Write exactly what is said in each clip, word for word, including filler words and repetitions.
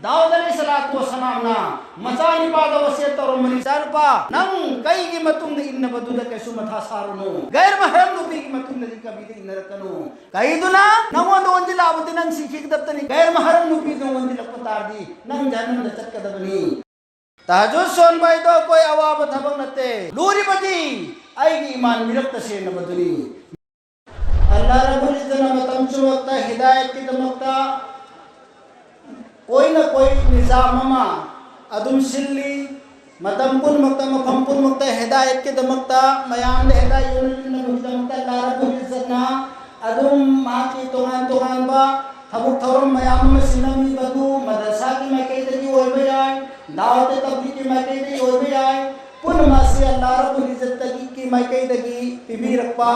ꯗꯥꯎꯗ ꯑꯂꯩꯍꯤ ꯁꯂꯥꯇꯨ ꯋꯁꯁꯂꯥꯝꯅ ꯃꯆꯥꯅꯤꯄꯥꯗ ꯋꯁꯤꯌꯠ ꯇꯧꯔꯝꯕꯅꯤ, "ꯏꯆꯥꯅꯨꯄꯥ, ꯅꯪ ꯀꯩꯒꯤ ꯃꯇꯨꯡꯗ ꯏꯟꯅꯕꯗꯨꯗ ꯀꯩꯁꯨ ꯃꯊꯥ ꯁꯥꯔꯨꯅꯨ꯫ ꯒꯩꯔ ꯃꯍꯔꯝ ꯅꯨꯄꯤꯒꯤ ꯃꯇꯨꯡꯗꯗꯤ ꯀꯕꯤꯗ ꯏꯟꯅꯔꯛꯀꯅꯨ꯫ ꯀꯩꯗꯨꯅ ꯅꯉꯣꯟꯗ ꯑꯣꯟꯁꯤꯜꯂꯛꯑꯕꯗꯤ ꯅꯪ ꯁꯤꯈꯤꯒꯗꯕꯅꯤ꯫ ꯒꯩꯔ ꯃꯍꯔꯝ ꯅꯨꯄꯤꯗꯨꯅ ꯑꯣꯟꯁꯤꯜꯂꯛꯄ ꯇꯥꯔꯗꯤ ꯅꯪ ꯖꯍꯟꯅꯝꯗ ꯆꯠꯀꯗꯕꯅꯤ꯫" ꯇꯍꯖꯨꯗ ꯁꯣꯟꯕ ꯍꯥꯏꯗꯣ ꯑꯩꯈꯣꯏ ꯑꯋꯥꯕ ꯊꯕꯛ ꯅꯠꯇꯦ꯫ ꯂꯨꯔꯤꯕꯗꯤ ꯑꯩꯒꯤ ꯏꯃꯥꯟ ꯃꯤꯔꯛꯇ ꯁꯦꯟꯅꯕꯗꯨꯅꯤ꯫ ꯑꯜꯂꯥꯍ ꯔꯕꯨꯜ ꯏꯖ꯭ꯖꯠꯅ ꯃꯇꯝ ꯄꯨꯝꯅꯃꯛꯇ ꯍꯤꯗꯥꯌꯠꯀꯤꯗꯃꯛꯇ ꯀꯣꯏꯅ ꯀꯣꯏ ꯅꯤꯖꯥꯝ ꯑꯃ ꯑꯗꯨꯝ ꯁꯤꯜꯂꯤ꯫ ꯃꯇꯝ ꯄꯨꯝꯅꯃꯛꯇ, ꯃꯐꯝ ꯄꯨꯝꯅꯃꯛꯇ ꯍꯤꯗꯥꯌꯠꯀꯤꯗꯃꯛꯇ, ꯃꯌꯥꯝꯗ ꯍꯤꯗꯥꯌꯠ ꯌꯧꯍꯟꯅꯕꯒꯤꯗꯃꯛꯇ ꯑꯜꯂꯥꯍ ꯔꯕꯨꯜ ꯏꯖ꯭ꯖꯠꯅ ꯑꯗꯨꯝ ꯃꯍꯥꯛꯀꯤ ꯇꯣꯉꯥꯟ ꯇꯣꯉꯥꯟꯕ ꯊꯕꯛ ꯊꯧꯔꯝ ꯃꯌꯥꯝ ꯑꯃ ꯁꯤꯟꯂꯝꯃꯤꯕꯗꯨ ꯃꯗꯔꯁꯥꯒꯤ ꯃꯥꯏꯀꯩꯗꯒꯤ ꯑꯣꯏꯕ ꯌꯥꯏ, ꯗꯥꯋꯠ ꯇꯕꯂꯤꯒꯀꯤ ꯃꯥꯏꯀꯩꯗꯒꯤ ꯑꯣꯏꯕ ꯌꯥꯏ, ꯄꯨꯝꯅꯃꯛ ꯑꯁꯤ ꯑꯜꯂꯥꯍ ꯔꯕꯨꯜ ꯏꯖ꯭ꯖꯠꯇꯒꯤ ꯃꯥꯏꯀꯩꯗꯒꯤ ꯄꯤꯕꯤꯔꯛꯄ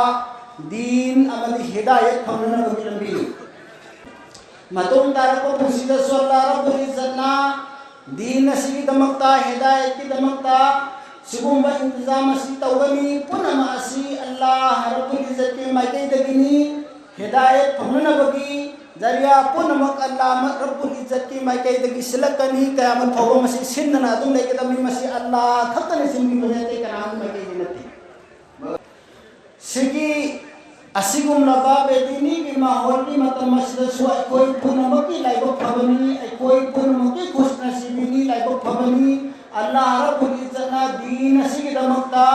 ꯗꯤꯟ ꯑꯃꯗꯤ ꯍꯤꯗꯥꯌꯠ ꯐꯪꯅꯅꯕꯒꯤ ꯂꯝꯕꯤꯅꯤ꯫ ꯃꯇꯨꯡ ꯇꯥꯔꯛꯄ ꯄꯨꯟꯁꯤꯗꯁꯨ ꯑꯜꯂꯥꯍ ꯔꯕꯨꯜ ꯏꯖ꯭ꯖꯠꯅ ꯗꯤꯟ ꯑꯁꯤꯒꯤꯗꯃꯛꯇ, ꯍꯤꯗꯥꯌꯠꯀꯤꯗꯃꯛꯇ ꯁꯤꯒꯨꯝꯕ ꯏꯟꯇꯤꯖꯥꯝ ꯑꯁꯤ ꯇꯧꯒꯅꯤ꯫ ꯄꯨꯝꯅꯃꯛ ꯑꯁꯤ ꯑꯜꯂꯥꯍ ꯔꯕꯨꯜ ꯏꯖ꯭ꯖꯠꯀꯤ ꯃꯥꯏꯀꯩꯗꯒꯤꯅꯤ꯫ ꯍꯤꯗꯥꯌꯠ ꯐꯪꯅꯅꯕꯒꯤ ꯖꯔꯤꯌꯥ ꯄꯨꯝꯅꯃꯛ ꯑꯜꯂꯥꯍ ꯔꯕꯨꯜ ꯏꯖ꯭ꯖꯠꯀꯤ ꯃꯥꯏꯀꯩꯗꯒꯤ ꯁꯤꯜꯂꯛꯀꯅꯤ꯫ ꯀꯌꯥꯃꯠ ꯐꯥꯎꯕ ꯃꯁꯤ ꯁꯤꯟꯗꯅ ꯑꯗꯨꯝ ꯂꯩꯒꯗꯕꯅꯤ꯫ ꯃꯁꯤ ꯑꯜꯂꯥꯍ ꯈꯛꯇꯅ ꯁꯤꯟꯕꯤꯕꯅꯤ, ꯑꯇꯩ ꯀꯅꯥꯒꯤ ꯃꯥꯏꯀꯩꯗꯒꯤ ꯅꯠꯇꯦ꯫ ꯁꯤꯒꯤ ꯑꯁꯤꯒꯨꯝꯂꯕ ꯕꯦꯗꯤꯅꯤꯒꯤ ꯃꯥꯍꯣꯜꯒꯤ ꯃꯇꯝ ꯑꯁꯤꯗꯁꯨ ꯑꯩꯈꯣꯏ ꯄꯨꯝꯅꯃꯛꯀꯤ ꯂꯥꯏꯕꯛ ꯐꯕꯅꯤ, ꯑꯩꯈꯣꯏ ꯄꯨꯝꯅꯃꯛꯀꯤ ꯈꯨꯁꯅꯁꯤꯕꯤꯅꯤ, ꯂꯥꯏꯕꯛ ꯐꯕꯅꯤ꯫ ꯑꯜꯂꯥꯍ ꯔꯕꯨꯜ ꯏꯖ꯭ꯖꯠꯅ ꯗꯤꯟ ꯑꯁꯤꯒꯤꯗꯃꯛꯇ,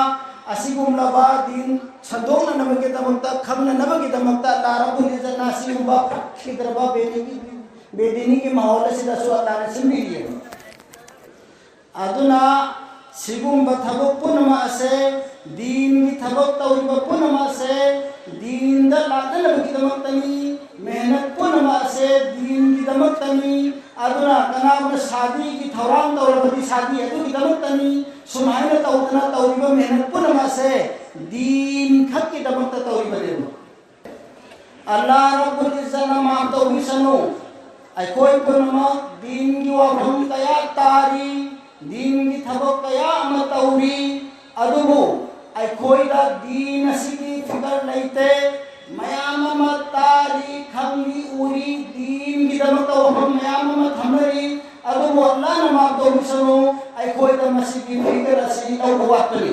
ꯑꯁꯤꯒꯨꯝꯂꯕ ꯗꯤꯟ ꯁꯟꯗꯣꯛꯅꯅꯕꯒꯤꯗꯃꯛꯇ, ꯈꯪꯅꯅꯕꯒꯤꯗꯃꯛꯇ ꯑꯜꯂꯥꯍ ꯔꯕꯨꯜ ꯏꯖ꯭ꯖꯠꯅ ꯑꯁꯤꯒꯨꯝꯕ ꯐꯠꯈꯤꯗ꯭ꯔꯕ ꯕꯦꯗꯤꯅꯤꯒꯤ, ꯕꯦꯗꯤꯅꯤꯒꯤ ꯃꯥꯍꯣꯜ ꯑꯁꯤꯗꯁꯨ ꯑꯜꯂꯥꯍꯅ ꯁꯤꯟꯕꯤꯔꯤꯑꯕ꯫ ꯑꯗꯨꯅ ꯁꯤꯒꯨꯝꯕ ꯊꯕꯛ ꯄꯨꯝꯅꯃꯛ ꯑꯁꯦ, ꯗꯤꯟꯒꯤ ꯊꯕꯛ ꯇꯧꯔꯤꯕ ꯄꯨꯝꯅꯃꯛ ꯑꯁꯦ ꯗꯤꯟꯗ ꯂꯥꯛꯅꯅꯕꯒꯤꯗꯃꯛꯇꯅꯤ꯫ ꯃꯦꯍꯅꯠ ꯄꯨꯝꯅꯃꯛ ꯑꯁꯦ ꯗꯤꯟꯒꯤꯗꯃꯛꯇꯅꯤ꯫ ꯑꯗꯨꯅ ꯀꯅꯥꯒꯨꯝꯕ ꯁꯥꯗꯤꯒꯤ ꯊꯧꯔꯥꯡ ꯇꯧꯔꯕꯗꯤ ꯁꯥꯗꯤ ꯑꯗꯨꯒꯤꯗꯃꯛꯇꯅꯤ꯫ ꯁꯨꯃꯥꯏꯅ ꯇꯧꯗꯅ ꯇꯧꯔꯤꯕ ꯃꯦꯍꯅꯠ ꯄꯨꯝꯅꯃꯛ ꯑꯁꯦ ꯗꯤꯟ ꯈꯛꯀꯤꯗꯃꯛꯇ ꯇꯧꯔꯤꯕꯅꯦꯕ꯫ ꯑꯜꯂꯥꯍ ꯔꯕꯨꯜ ꯏꯖ꯭ꯖꯠꯅ ꯃꯥꯐ ꯇꯧꯕꯤꯁꯅꯨ꯫ ꯑꯩꯈꯣꯏ ꯄꯨꯝꯅꯃꯛ ꯗꯤꯟꯒꯤ ꯋꯥꯐꯝ ꯀꯌꯥ ꯇꯥꯔꯤ, ꯗꯤꯟꯒꯤ ꯊꯕꯛ ꯀꯌꯥ ꯑꯃ ꯇꯧꯔꯤ, ꯑꯗꯨꯕꯨ ꯑꯩꯈꯣꯏꯗ ꯗꯤꯟ ꯑꯁꯤꯒꯤ ꯐꯤꯀꯔ ꯂꯩꯇꯦ꯫ ꯃꯌꯥꯝ ꯑꯃ ꯇꯥꯔꯤ, ꯈꯪꯂꯤ, ꯎꯔꯤ, ꯗꯤꯟꯒꯤꯗꯃꯛꯇ ꯋꯥꯐꯝ ꯃꯌꯥꯝ ꯑꯃ ꯊꯝꯅꯔꯤ꯫ ꯑꯜꯂꯥꯍꯅ ꯃꯥꯐ ꯇꯧꯕꯤꯁꯅꯨ꯫ ꯑꯩꯈꯣꯏꯗ ꯃꯁꯤꯒꯤ ꯐꯤꯀꯔ ꯑꯁꯤ ꯂꯧꯕ ꯋꯥꯠꯄꯅꯤ꯫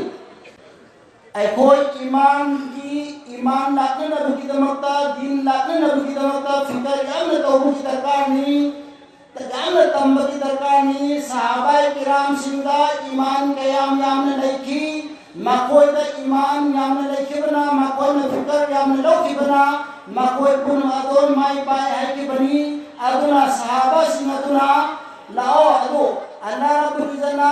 ꯑꯩꯈꯣꯏ ꯏꯃꯥꯟꯒꯤ, ꯏꯃꯥꯟ ꯂꯥꯛꯅꯅꯕꯒꯤꯗꯃꯛꯇ, ꯗꯤꯟ ꯂꯥꯛꯅꯅꯕꯒꯤꯗꯃꯛꯇ ꯐꯤꯀꯔ ꯌꯥꯝꯅ ꯇꯧꯕꯒꯤ ꯗꯔꯀꯥꯔꯅꯤ, ꯌꯥꯝꯅ ꯇꯝꯕꯒꯤ ꯗꯔꯀꯥꯔꯅꯤ꯫ ꯁꯍꯥꯕꯥꯏ ꯀꯤꯔꯥꯝꯁꯤꯡꯗ ꯏꯃꯥꯟ ꯀꯌꯥꯝ ꯌꯥꯝꯅ ꯂꯩꯈꯤ, ꯃꯈꯣꯏꯗ ꯏꯃꯥꯟ ꯌꯥꯝꯅ ꯂꯩꯈꯤꯕꯅ, ꯃꯈꯣꯏꯅ ꯐꯤꯀꯔ ꯌꯥꯝꯅ ꯂꯧꯈꯤꯕꯅ, ꯃꯈꯣꯏ ꯄꯨꯝꯅꯃꯛ ꯑꯗꯣ ꯃꯥꯏ ꯄꯥꯛꯑꯦ ꯍꯥꯏꯈꯤꯕꯅꯤ꯫ ꯑꯗꯨꯅ ꯁꯍꯥꯕꯥꯁꯤꯡ ꯑꯗꯨꯅ, ꯂꯥꯛꯑꯣ ꯑꯗꯨ ꯑꯜꯂꯥꯍ ꯔꯕꯨꯜ ꯏꯖ꯭ꯖꯠꯅ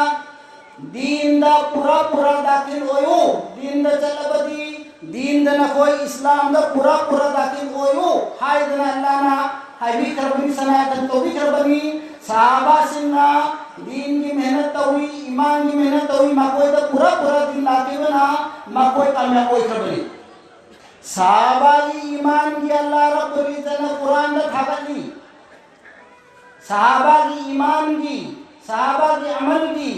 ꯗꯤꯟꯗ ꯄꯨꯔꯥ ꯄꯨꯔꯥ ꯗꯥꯈꯤꯜ ꯑꯣꯏꯌꯨ, ꯗꯤꯟꯗ ꯆꯠꯂꯕꯗꯤ ꯗꯤꯟꯗ ꯅꯈꯣꯏ ꯏꯁꯂꯥꯝꯗ ꯄꯨꯔꯥ ꯄꯨꯔꯥ ꯗꯥꯈꯤꯜ ꯑꯣꯏꯌꯨ ꯍꯥꯏꯗꯅ ꯑꯜꯂꯥꯍꯅ ꯍꯥꯏꯕꯤꯈ꯭ꯔꯕꯅꯤ, ꯁꯅꯥꯇꯟ ꯇꯧꯕꯤꯈ꯭ꯔꯕꯅꯤ꯫ ꯁꯍꯥꯕꯥꯁꯤꯡꯅ ꯗꯤꯟꯒꯤ ꯃꯦꯍꯅꯠ ꯇꯧꯏ, ꯏꯃꯥꯟꯒꯤ ꯃꯦꯍꯅꯠ ꯇꯧꯏ, ꯃꯈꯣꯏꯗ ꯄꯨꯔꯥ ꯄꯨꯔꯥ ꯗꯤꯟ ꯂꯥꯛꯈꯤꯕꯅ ꯃꯈꯣꯏ ꯀꯥꯃꯌꯥꯕ ꯑꯣꯏꯈ꯭ꯔꯕꯅꯤ꯫ ꯁꯍꯥꯕꯥꯒꯤ ꯏꯃꯥꯟꯒꯤ ꯑꯜꯂꯥꯍ ꯔꯕꯨꯜ ꯏꯖ꯭ꯖꯠꯅ ꯀꯨꯔꯥꯟꯗ ꯊꯥꯒꯠꯂꯤ꯫ ꯁꯍꯥꯕꯥꯒꯤ ꯏꯃꯥꯟꯒꯤ, ꯁꯍꯥꯕꯥꯒꯤ ꯑꯃꯜꯒꯤ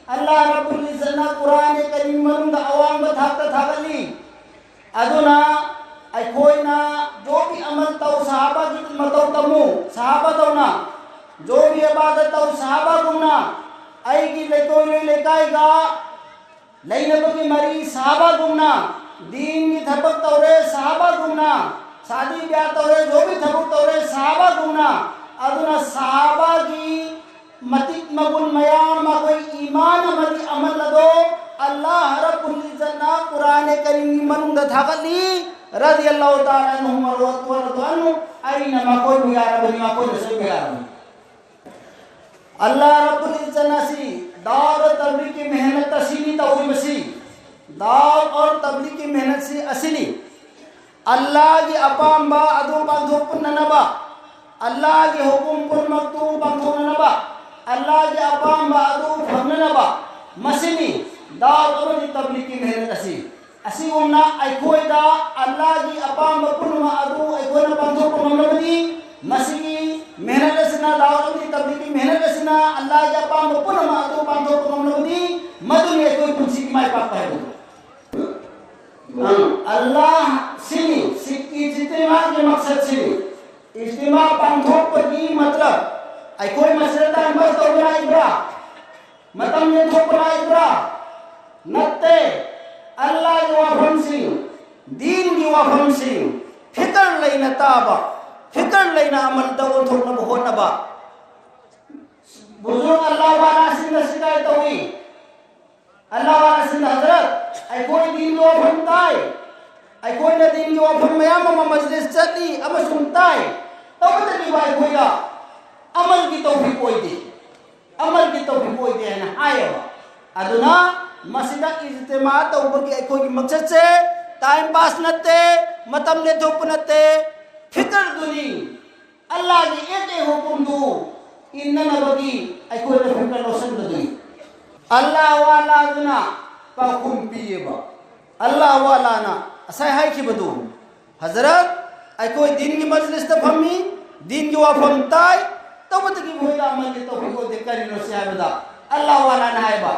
ꯑꯜꯂꯥꯍ ꯔꯕꯨꯜ ꯏꯖ꯭ꯖꯠꯅ ꯀꯨꯔꯥꯟ ꯀꯔꯤꯝ ꯃꯅꯨꯡꯗ ꯑꯋꯥꯡꯕ ꯊꯥꯛꯇ ꯊꯥꯒꯠꯂꯤ꯫ ꯑꯗꯨꯅ ꯑꯩꯈꯣꯏꯅ ꯖꯣꯕꯤ ꯑꯃꯜ ꯇꯧ, ꯁꯍꯥꯕꯥꯒꯤ ꯃꯇꯧ ꯇꯝꯃꯨ, ꯁꯍꯥꯕꯥꯗꯧꯅ꯫ ꯖꯣꯕꯤ ꯑꯕꯥꯗ ꯇꯧ, ꯁꯍꯥꯕꯥꯒꯨꯝꯅ꯫ ꯑꯩꯒꯤ ꯂꯩꯀꯣꯏ ꯅꯣꯏ ꯂꯩꯀꯥꯏꯒ ꯂꯩꯅꯕꯒꯤ ꯃꯔꯤ ꯁꯍꯥꯕꯥꯒꯨꯝꯅ꯫ ꯗꯤꯟꯒꯤ ꯊꯕꯛ ꯇꯧꯔꯦ ꯁꯍꯥꯕꯥꯒꯨꯝꯅ꯫ ꯁꯥꯗꯤ ꯕ꯭ꯌꯥ ꯇꯧꯔꯦ, ꯖꯣꯕꯤ ꯊꯕꯛ ꯇꯧꯔꯦ ꯁꯍꯥꯕꯥꯒꯨꯝꯅ꯫ ꯑꯗꯨꯅ ꯁꯍꯥꯕꯥꯒꯤ ꯃꯇꯤꯛ ꯃꯒꯨꯟ ꯃꯌꯥꯝ, ꯃꯈꯣꯏ ꯏꯃꯥꯟ ꯑꯃꯗꯤ ꯑꯃꯜ ꯑꯗꯣ ꯑꯜꯂꯥꯍ ꯔꯕꯨꯜ ꯏꯖ꯭ꯖꯠꯅ ꯀꯨꯔꯥꯟ ꯀꯔꯤꯝꯒꯤ ꯃꯅꯨꯡꯗ ꯊꯥꯒꯠꯂꯤ꯫ ꯔꯗꯤꯌꯜꯂꯥꯍꯨ ꯇꯥꯂꯥ ꯑꯟꯍꯨꯝ ꯋꯔꯗꯨ ꯑꯟꯍꯨ꯫ ꯑꯩꯅ ꯃꯈꯣꯏꯕꯨ ꯌꯥꯔꯕꯅꯤ, ꯃꯈꯣꯏꯅꯁꯨ ꯑꯩꯕꯨ ꯌꯥꯔꯕꯅꯤ꯫ ꯑꯜꯂꯥꯍ ꯔꯕꯨꯜ ꯏꯖ꯭ꯖꯠꯅ ꯑꯁꯤ ꯗꯥꯎꯗ ꯇꯕ꯭ꯂꯤꯒꯀꯤ ꯃꯦꯍꯅꯠ ꯑꯁꯤꯅꯤ ꯇꯧꯔꯤꯕꯁꯤ꯫ ꯗꯥꯎꯗ ꯑꯣꯔ ꯇꯕ꯭ꯂꯤꯒꯀꯤ ꯃꯦꯍꯅꯠꯁꯤ ꯑꯁꯤꯅꯤ꯫ ꯑꯜꯂꯥꯍꯒꯤ ꯑꯄꯥꯝꯕ ꯑꯗꯨ ꯄꯥꯡꯊꯣꯛꯅꯅꯕ, ꯑꯜꯂꯥꯍꯒꯤ ꯍꯨꯀꯨꯝ ꯄꯨꯝꯅꯃꯛꯇꯨ ꯄꯥꯡꯊꯣꯛꯅꯅꯕ, ꯑꯜꯂꯥꯍꯒꯤ ꯑꯄꯥꯝꯕ ꯑꯗꯨ ꯐꯪꯅꯅꯕ, ꯃꯁꯤꯅꯤ ꯗꯥꯎꯗ ꯑꯃꯗꯤ ꯇꯕ꯭ꯂꯤꯒꯀꯤ ꯃꯦꯍꯅꯠ ꯑꯁꯤ꯫ ꯑꯁꯤꯒꯨꯝꯅ ꯑꯩꯈꯣꯏꯗ ꯑꯜꯂꯥꯍꯒꯤ ꯑꯄꯥꯝꯕ ꯄꯨꯝꯅꯃꯛ ꯑꯗꯨ ꯑꯩꯈꯣꯏꯅ ꯄꯥꯡꯊꯣꯛꯄ ꯉꯝꯂꯕꯗꯤ, ꯃꯁꯤꯒꯤ ꯃꯦꯍꯅꯠ ꯑꯁꯤꯅ, ꯗꯥꯎꯗ ꯑꯃꯗꯤ ꯇꯕ꯭ꯂꯤꯒꯀꯤ ꯃꯦꯍꯅꯠ ꯑꯁꯤꯅ ꯑꯜꯂꯥꯍꯒꯤ ꯑꯄꯥꯝꯕ ꯄꯨꯝꯅꯃꯛ ꯑꯗꯨ ꯄꯥꯡꯊꯣꯛꯄ ꯉꯝꯂꯕꯗꯤ, ꯃꯗꯨꯅꯤ ꯑꯩꯈꯣꯏ ꯄꯨꯟꯁꯤꯒꯤ ꯃꯥꯏ ꯄꯥꯛꯄ ꯍꯥꯏꯕꯗꯨ꯫ ꯑꯜꯂꯥꯍ ꯁꯤꯅꯤ, ꯁꯤꯒꯤ ꯏꯖꯇꯤꯃꯥꯒꯤ ꯃꯛꯁꯗ ꯁꯤꯅꯤ꯫ ꯏꯖꯇꯤꯃꯥ ꯄꯥꯡꯊꯣꯛꯄꯒꯤ ꯃꯇꯂꯕ ꯑꯩꯈꯣꯏ ꯃꯁꯦꯜꯗ ꯇꯥꯏꯝ ꯄꯥꯁ ꯇꯧꯕ ꯂꯥꯛꯏꯕ꯭ꯔꯥ? ꯃꯇꯝ ꯂꯦꯟꯊꯣꯛꯄ ꯂꯥꯛꯏꯕ꯭ꯔꯥ? ꯅꯠꯇꯦ꯫ ꯑꯜꯂꯥꯍꯒꯤ ꯋꯥꯐꯝꯁꯤꯡ, ꯗꯤꯟꯒꯤ ꯋꯥꯐꯝꯁꯤꯡ, ꯐꯤꯀꯔ ꯂꯩꯅ ꯇꯥꯕ, ꯐꯤꯀꯔ ꯂꯩꯅ ꯑꯃꯜꯗ ꯑꯣꯟꯊꯣꯛꯅꯕ ꯍꯣꯠꯅꯕ꯫ ꯕꯨꯖꯨꯔꯒ ꯑꯜꯂꯥꯍ ꯋꯥꯂꯥꯁꯤꯡꯅ ꯁꯤꯀꯥꯏ ꯇꯧꯏ꯫ ꯑꯜꯂꯥꯍ ꯋꯥꯂꯥꯁꯤꯡꯅ, "ꯍꯖꯔꯠ, ꯑꯩꯈꯣꯏ ꯗꯤꯟꯒꯤ ꯋꯥꯐꯝ ꯇꯥꯏ, ꯑꯩꯈꯣꯏꯅ ꯗꯤꯟꯒꯤ ꯋꯥꯐꯝ ꯃꯌꯥꯝ ꯑꯃ ꯃꯖꯂꯤꯁ ꯆꯠꯂꯤ ꯑꯃꯁꯨꯡ ꯇꯥꯏ, ꯇꯧꯕꯇꯕꯨ ꯑꯩꯈꯣꯏꯗ ꯑꯃꯜꯒꯤ ꯇꯧꯐꯤꯛ ꯑꯣꯏꯗꯦ, ꯑꯃꯜꯒꯤ ꯇꯧꯐꯤꯛ ꯑꯣꯏꯗꯦ" ꯍꯥꯏꯅ ꯍꯥꯏꯌꯦꯕ꯫ ꯑꯗꯨꯅ ꯃꯁꯤꯗ ꯏꯖꯇꯤꯃꯥ ꯇꯧꯕꯒꯤ ꯑꯩꯈꯣꯏꯒꯤ ꯃꯛꯁꯠꯁꯦ ꯇꯥꯏꯝ ꯄꯥꯁ ꯅꯠꯇꯦ, ꯃꯇꯝ ꯂꯦꯟꯊꯣꯛꯄ ꯅꯠꯇꯦ, ꯐꯤꯀꯔꯗꯨꯅꯤ꯫ ꯑꯜꯂꯥꯍꯒꯤ ꯑꯦꯛ ꯑꯦꯛ ꯍꯨꯀꯨꯝꯗꯨ ꯏꯟꯅꯅꯕꯒꯤ ꯑꯩꯈꯣꯏꯅ ꯐꯤꯀꯔ ꯂꯧꯁꯤꯟꯕꯗꯨꯅꯤ꯫ ꯑꯜꯂꯥꯍ ꯋꯥꯂꯥꯗꯨꯅ ꯄꯥꯎꯈꯨꯝ ꯄꯤꯌꯦꯕ꯫ ꯑꯜꯂꯥꯍ ꯋꯥꯂꯥꯅ ꯉꯁꯥꯏ ꯍꯥꯏꯈꯤꯕꯗꯨ, "ꯍꯖꯔꯠ, ꯑꯩꯈꯣꯏ ꯗꯤꯟꯒꯤ ꯃꯖꯂꯤꯁꯇ ꯐꯝꯃꯤ, ꯗꯤꯟꯒꯤ ꯋꯥꯐꯝ ꯇꯥꯏ, ꯇꯧꯕꯇꯒꯤ ꯃꯈꯣꯏꯗ ꯑꯃꯜꯒꯤ ꯇꯧꯐꯤꯛ ꯑꯣꯏꯗꯦ꯫ ꯀꯔꯤꯅꯣ ꯁꯤ?" ꯍꯥꯏꯕꯗ ꯑꯜꯂꯥꯍ ꯋꯥꯂꯥꯅ ꯍꯥꯏꯕ,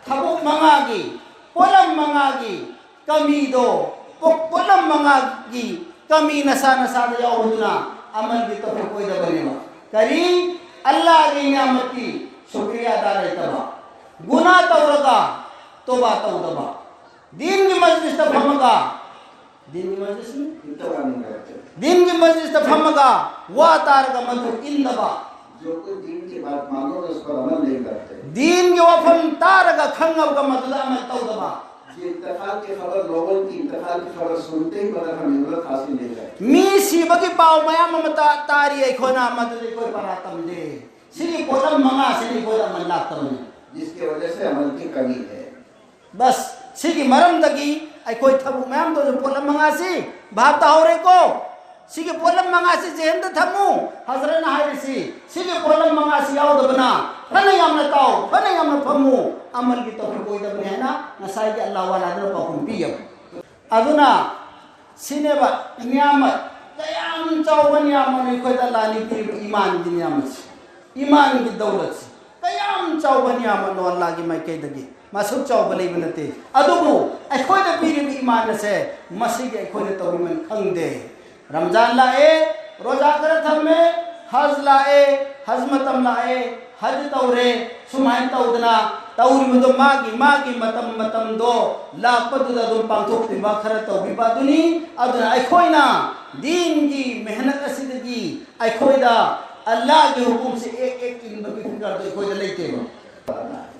"ꯊꯕꯛ ꯃꯉꯥꯒꯤ, ꯄꯣꯠꯂꯝ ꯃꯉꯥꯒꯤ ꯀꯃꯤꯗꯣ, ꯄꯣ-, ꯄꯣꯠꯂꯝ ꯃꯉꯥꯒꯤ ꯀꯃꯤ ꯅꯁꯥ ꯅꯁꯥꯗ ꯌꯥꯎꯕꯗꯨꯅ ꯑꯃꯜꯒꯤ ꯇꯧꯐꯤꯛ ꯑꯣꯏꯗꯕꯅꯦꯕ"꯫ ꯀꯔꯤ? ꯑꯜꯂꯥꯍꯒꯤ ꯅꯤꯌꯥꯃꯠꯀꯤ ꯁꯨꯀ꯭ꯔꯤꯌꯥ ꯑꯗꯥ ꯂꯩꯇꯕ, ꯒꯨꯅꯥ ꯇꯧꯔꯒ ꯇꯣꯕꯥ ꯇꯧꯗꯕ, ꯗꯤꯟꯒꯤ ꯃꯖꯂꯤꯁꯇ ꯐꯝꯃꯒ, ꯗꯤꯟꯒꯤ ꯃꯖꯂꯤꯁꯅꯤ, ꯏꯟꯇꯔꯅꯦꯠ ꯅꯠꯇꯦ꯫ ꯗꯤꯟꯒꯤ ꯃꯖꯂꯤꯁꯇ ꯐꯝꯃꯒ ꯋꯥ ꯇꯥꯔꯒ ꯃꯗꯨ ꯏꯟꯗꯕ, जो कोई दीन की बात मानो तो उस पर अमल नहीं करते। ꯗꯤꯟꯒꯤ ꯋꯥꯐꯝ ꯇꯥꯔꯒ ꯈꯪꯉꯕꯒ ꯃꯗꯨꯗ ꯑꯃꯜ ꯇꯧꯗꯕ꯫ ये इंतकाल की खबर, लोगों की इंतकाल की खबर सुनते ही मगर हम इबरत हासिल नहीं करते। ꯃꯤ ꯁꯤꯕꯒꯤ ꯄꯥꯎ ꯃꯌꯥꯝ ꯑꯃ ꯇꯥ-, ꯇꯥꯔꯤ, ꯑꯩꯈꯣꯏꯅ ꯃꯗꯨꯗ ꯑꯩꯈꯣꯏ ꯄꯔꯥ ꯇꯝꯗꯦ꯫ ꯁꯤꯒꯤ ꯄꯣꯠꯂꯝ ꯃꯉꯥꯁꯤꯅ ꯑꯩꯈꯣꯏꯗ ꯑꯃꯜ ꯂꯥꯛꯇꯕꯅꯤ꯫ जिसकी वजह से अमल की कमी है। ꯕꯁ, ꯁꯤꯒꯤ ꯃꯔꯝꯗꯒꯤ ꯑꯩꯈꯣꯏ ꯊꯕꯛ ꯃꯌꯥꯝ ꯇꯧꯔꯤꯕ ꯄꯣꯠꯂꯝ ꯃꯉꯥꯁꯤ ꯚꯥꯞ ꯇꯥꯍꯧꯔꯦꯀꯣ? ꯁꯤꯒꯤ ꯄꯣꯠꯂꯝ ꯃꯉꯥꯁꯤ ꯖꯦꯍꯟꯗ ꯊꯝꯃꯨ꯫ ꯍꯖꯔꯠꯅ ꯍꯥꯏꯔꯤꯁꯤ, ꯁꯤꯒꯤ ꯄꯣꯠꯂꯝ ꯃꯉꯥꯁꯤ ꯌꯥꯎꯗꯕꯅ ꯐꯅ ꯌꯥꯝꯅ ꯇꯥꯎ, ꯐꯅ ꯌꯥꯝꯅ ꯐꯝꯃꯨ, ꯑꯃꯜꯒꯤ ꯇꯧꯐꯤꯛ ꯑꯣꯏꯗꯕꯅꯤ ꯍꯥꯏꯅ ꯉꯁꯥꯏꯒꯤ ꯑꯜꯂꯥꯍ ꯋꯥꯂꯥꯗꯨꯅ ꯄꯥꯎꯈꯨꯝ ꯄꯤꯌꯦꯕ꯫ ꯑꯗꯨꯅ ꯁꯤꯅꯦꯕ ꯅꯤꯌꯥꯃꯠ, ꯀꯌꯥꯝ ꯆꯥꯎꯕ ꯅꯤꯌꯥꯃꯠꯅꯣ ꯑꯩꯈꯣꯏꯗ ꯑꯜꯂꯥꯍꯅ ꯄꯤꯔꯤꯕ ꯏꯃꯥꯟꯒꯤ ꯅꯤꯌꯥꯃꯠꯁꯤ, ꯏꯃꯥꯟꯒꯤ ꯗꯧꯂꯠꯁꯤ꯫ ꯀꯌꯥꯝ ꯆꯥꯎꯕ ꯅꯤꯌꯥꯃꯠꯅꯣ ꯑꯜꯂꯥꯍꯒꯤ ꯃꯥꯏꯀꯩꯗꯒꯤ꯫ ꯃꯁꯨꯛ ꯆꯥꯎꯕ ꯂꯩꯕ ꯅꯠꯇꯦ꯫ ꯑꯗꯨꯕꯨ ꯑꯩꯈꯣꯏꯗ ꯄꯤꯔꯤꯕ ꯏꯃꯥꯟ ꯑꯁꯦ ꯃꯁꯤꯒꯤ ꯑꯩꯈꯣꯏꯅ ꯇꯧꯕꯤꯃꯟ ꯈꯪꯗꯦ꯫ ꯔꯝꯖꯥꯟ ꯂꯥꯛꯑꯦ, ꯔꯣꯖꯥ ꯈꯔ ꯊꯝꯃꯦ, ꯍꯖ ꯂꯥꯛꯑꯦ, ꯍꯖ ꯃꯇꯝ ꯂꯥꯛꯑꯦ, ꯍꯖ ꯇꯧꯔꯦ, ꯁꯨꯃꯥꯏꯅ ꯇꯧꯗꯅ ꯇꯧꯔꯤꯕꯗꯣ ꯃꯥꯒꯤ ꯃꯥꯒꯤ ꯃꯇꯝ ꯃꯇꯝꯗꯣ ꯂꯥꯛꯄꯗꯨꯗ ꯑꯗꯨꯝ ꯄꯥꯡꯊꯣꯛꯄꯤꯕ, ꯈꯔ ꯇꯧꯕꯤꯕ ꯑꯗꯨꯅꯤ꯫ ꯑꯗꯨꯅ ꯑꯩꯈꯣꯏꯅ ꯗꯤꯟꯒꯤ ꯃꯦꯍꯅꯠ ꯑꯁꯤꯗꯒꯤ ꯑꯩꯈꯣꯏꯗ ꯑꯜꯂꯥꯍꯒꯤ ꯍꯨꯀꯨꯝꯁꯦ ꯑꯦꯛ ꯑꯦꯛ ꯏꯟꯕꯒꯤ ꯐꯤꯀꯔꯗꯣ ꯑꯩꯈꯣꯏꯗ ꯂꯩꯇꯦꯕ꯫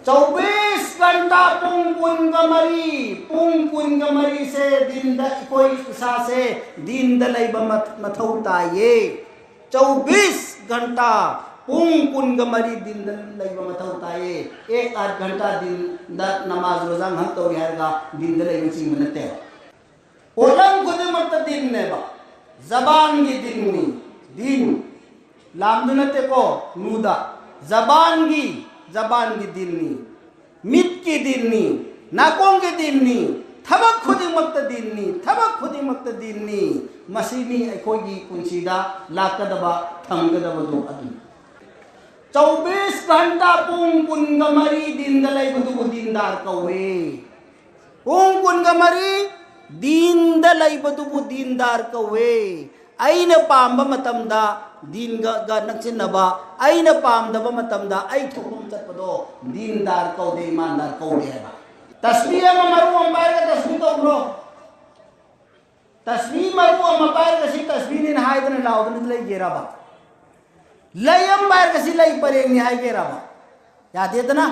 ꯆꯧꯕꯤꯁ ꯘꯟꯇꯥ, ꯄꯨꯡ ꯀꯨꯟꯒ ꯃꯔꯤ, ꯄꯨꯡ ꯀꯨꯟꯒ ꯃꯔꯤꯁꯦ ꯗꯤꯟꯗ, ꯑꯩꯈꯣꯏ ꯏꯁꯥꯁꯦ ꯗꯤꯟꯗ ꯂꯩꯕ ꯃꯊꯧ ꯇꯥꯏꯌꯦ꯫ ꯆꯧꯕꯤꯁ ꯘꯟꯇꯥ, ꯄꯨꯡ ꯀꯨꯟꯒ ꯃꯔꯤ ꯗꯤꯟꯗ ꯂꯩꯕ ꯃꯊꯧ ꯇꯥꯏꯌꯦ꯫ ꯑꯦꯛ ꯑꯥꯙ ꯘꯟꯇꯥ ꯗꯤꯟꯗ ꯅꯃꯥꯖ ꯔꯣꯖꯥ ꯉꯥꯏꯍꯥꯛ ꯇꯧꯔꯤ ꯍꯥꯏꯔꯒ ꯗꯤꯟꯗ ꯂꯩꯕ ꯆꯤꯡꯕ ꯅꯠꯇꯦ꯫ ꯄꯣꯠꯂꯝ ꯈꯨꯗꯤꯡꯃꯛꯇ ꯗꯤꯟꯅꯦꯕ꯫ ꯖꯕꯥꯟꯒꯤ ꯗꯤꯟꯅꯤ꯫ ꯗꯤꯟ꯫ ꯂꯥꯝꯗꯨ ꯅꯠꯇꯦꯀꯣ, ꯅꯨꯗ꯫ ꯖꯕꯥꯟꯒꯤ, ꯖꯕꯥꯟꯒꯤ ꯗꯤꯟꯅꯤ꯫ ꯃꯤꯠꯀꯤ ꯗꯤꯟꯅꯤ꯫ ꯅꯥꯀꯣꯡꯒꯤ ꯗꯤꯟꯅꯤ꯫ ꯊꯕꯛ ꯈꯨꯗꯤꯡꯃꯛꯇ ꯗꯤꯟꯅꯤ꯫ ꯊꯕꯛ ꯈꯨꯗꯤꯡꯃꯛꯇ ꯗꯤꯟꯅꯤ꯫ ꯃꯁꯤꯅꯤ ꯑꯩꯈꯣꯏꯒꯤ ꯄꯨꯟꯁꯤꯗ ꯂꯥꯛꯀꯗꯕ, ꯊꯝꯒꯗꯕꯗꯨ ꯑꯗꯨꯅꯤ꯫ ꯆꯧꯕꯤꯁ ꯘꯟꯇꯥ ꯄꯨꯡ ꯀꯨꯟꯒ ꯃꯔꯤ ꯗꯤꯟꯗ ꯂꯩꯕꯗꯨꯕꯨ ꯗꯤꯟꯗꯥꯔ ꯀꯧꯏ꯫ ꯄꯨꯡ ꯀꯨꯟꯒ ꯃꯔꯤ ꯗꯤꯟꯗ ꯂꯩꯕꯗꯨꯕꯨ ꯗꯤꯟꯗꯥꯔ ꯀꯧꯏ꯫ ꯑꯩꯅ ꯄꯥꯝꯕ ꯃꯇꯝꯗ ꯗꯤꯟꯒ ꯅꯛꯁꯤꯟꯅꯕ, ꯑꯩꯅ ꯄꯥꯝꯗꯕ ꯃꯇꯝꯗ ꯑꯩ ꯊꯣꯛꯄ ꯆꯠꯄꯗꯣ ꯗꯤꯟꯗꯥꯔ ꯀꯧꯗꯦ, ꯏꯃꯥꯟꯗꯥꯔ ꯀꯧꯗꯦ ꯍꯥꯏꯕ꯫ ꯇꯁꯕꯤ ꯑꯃ ꯃꯔꯨ ꯑꯃ ꯄꯥꯏꯔꯒ ꯇꯁꯕꯤ ꯇꯧꯕ꯭ꯔꯣ? ꯇꯁꯕꯤ ꯃꯔꯨ ꯑꯃ ꯄꯥꯏꯔꯒ ꯁꯤ ꯇꯁꯕꯤꯅꯤꯅ ꯍꯥꯏꯗꯅ ꯂꯥꯎꯗꯅ ꯂꯩꯒꯦꯔꯕ? ꯂꯩ ꯑꯃ ꯄꯥꯏꯔꯒ ꯁꯤ ꯂꯩ ꯄꯔꯦꯡꯅꯤ ꯍꯥꯏꯒꯦꯔꯕ? ꯌꯥꯗꯦꯗꯅ꯫